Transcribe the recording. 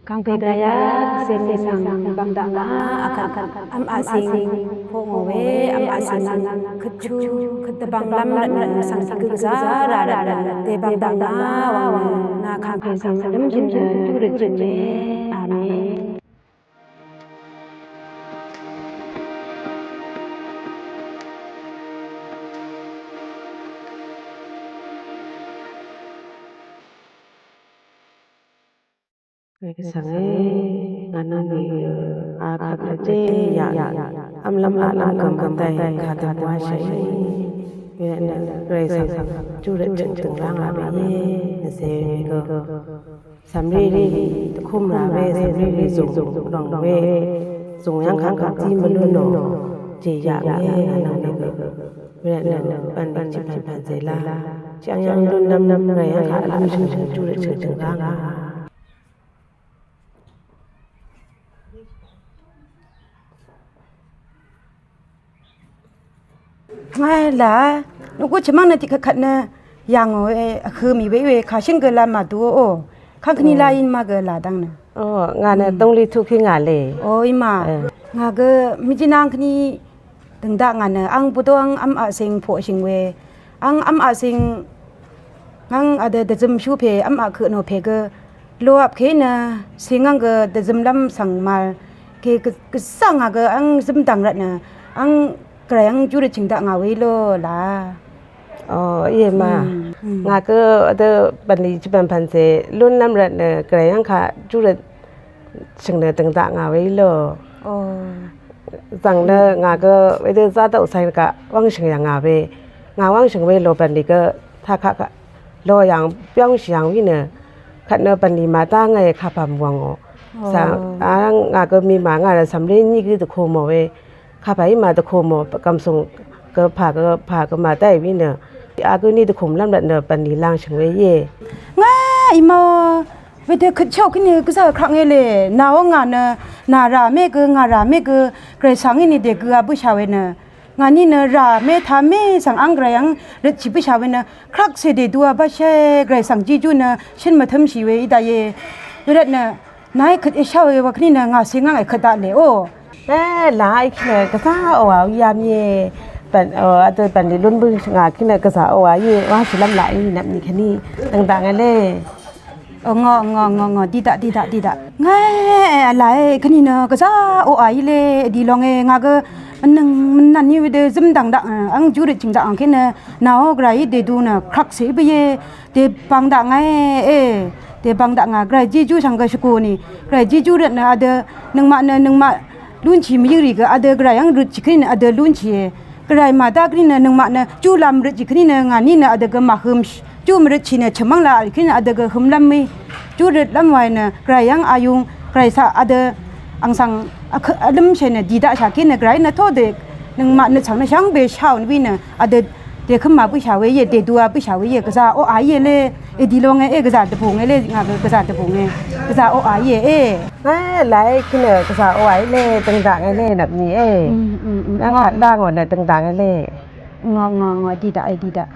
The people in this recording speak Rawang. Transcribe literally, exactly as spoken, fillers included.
Kàngpè gvray á, zèn mè svng bv̀ngdaq ngà, akvt vm aqsing poq ngò we, vm aqsing nvng kvtchu kvt dvbvng lv́m rvtnø svng tiq gø gvzá rà rvtnø dèbv̀ngdaq ngà wvng nø, nà kàngpè svng lv́m jø̀n nø dúrøt jø̀n we. Amen. Gvray svng e, ngà nvng nìgø a kvt nø dé yaq, vmlv́m aqlv́m gø mvtay kadø wáshàí. Gvray svng júrøt chø̀ngchø̀ng rá ngà we íe, nvcè nìgø. Cv̀mrírì dvkúm rà we, cv̀mrírì zùng lòng we, zùng yv́ng kaq gvp dí mvlún nò, jèyaq we ngà nvng nìgø. Gvray nvng bv̀nlì chipv̀npv̀n zèlá, chiyv́ng yv́ng lúnlv́m, Gvray yv́ng kaq vlǿm shø̀ngshø̀ng júrøt chø̀ngchø̀ng rá ngà. Ngàí là, nògú chvmv́ng nø tiq kvtkvt nø yà ngò we, vhø̄ mì we we, kàshǿng gø lā màduò. Kàngkvni lā ín ma gø là dv́ng nø. O, ngà nø dónglí tuqkí ngà lé. O, í ma. Ngà gø mvjínáng kvni dø̀ng daq ngà nø àng bvdóng v́m aqsing poqshø̀ng we. Àng v́m aqsing ngàng vdø dvzømshú pè v́m aq køq nò pè gø. Loqap kèí nø sìngàng gø dvzømlv́m svng màvl. Kè gvzá ngà gø àng zǿmdv̀ng rvtnø àng Gvray àng júrøt chø̀ng daq ngà we í lò là. O, íe ma. Ngà gø vdø bv̀nlì chipv̀npv̀n cè lúnlv́m rvtnø Gvray àng kaq júrøt chø̀ng nø dø̀ng daq ngà we í lò. Zv̀ng nø ngà gø wedø zá dv́ vsvng kaq wv́ngshø̀ng yà ngà we. Ngà wv́ngshø̀ng we lò bv̀nlì gø taq kaq kaq lò yàng byv́ngshì yàng wí nø. Kvt nø bv̀nlì màdá ngàí kapà mvwv̀ngò. Svng a ngà gø mì mà ngà nø cv̀mré ní gǿ dvkò mò we. Kapà í mà dvkò mò gv̀msùng gø pà gø pà gø màdáì wí nø. A gø ní dvkòmlv́m rvtnø bv̀nlì làngshø̀ng we íe. Ngà í mà Wedø køtshaq kèní gvzà kaq ngè lé, nàò ngà nø, nà rà mé gø, ngà rà mé gø, Gvray svng í nì dègø a bǿshà we nø. Ngà ní nø rà mé taq mé svng àng Gvray àng røtshì bǿshà we nø, krvkse dèdu a bvshe Gvray svng Jejú nø, shøn mvtømshì we í daqye. Wervtnø, nàí køt èshá we wa kèní nø, ngà sìngàng èkøt daq lé o. Mé làí kèní gvzà oqà yà mì e, bv̀n, o, adø bv̀nlì lún bǿ ngà kèní gvzà oqà íe, wáshìlv́m làí nvpnì kèní, dø̀ng daq ngè lé. Ngò, ngò, ngò, ngò, didaq, didaq, didaq. Ngà, e, vlàe, kèní nø, gvzà oqà í lé, dì lòngé, ngà gø, mvnøng, mvnvn í wedø, zǿmdv̀ng daq, àng júrøt chø̀ng daq, àng kèní, nàò Gvray í dèdu nø, krvkse bǿ íe, dèbv̀ng daq ngà, e, e, dèbv̀ng daq ngà, Gvray Jejú svng gø shvgù nì, Gvray Jejú rvtnø, adø, nøngmaq nø, nøngmaq, lúnshì mvyǿrì gø adø Gvray àng røtshì kèní nø adø lúnshìe. Gvray màdá kèní nø nøngmaq nø júlam røtshì kèní nø ngà ní nø adø gø màhømshì. Jú mvrøtshì nø chø̀mv́ng laq vl kèní nø adø gø hømlv́m mì. Jú røtlv́m wae nø Gvray àng ayung Gvray saq adø àng svng vkø vlǿmshì nø dì daqshà kèní nø Gvray nø todø nøngmaq nø svng nø shvngbe shaò nø wí nø adø dèkøm màbǿshà we íe, dèdu a bǿshà we íe, gvzà oqà íe lé. Èdì lòngé, e, gvzà dvbùngé lé, ngà gø gvzà dvbùngé. Gvzà oqà íe, e. Ngà làí kèní gvzà oqà í lé, dø̀ng daq ngè lé, nvpnì, e. Ngà daq ngò nø dø̀ng daq ngè lé. Ngò, ngò, ngò, didaq, e, didaq.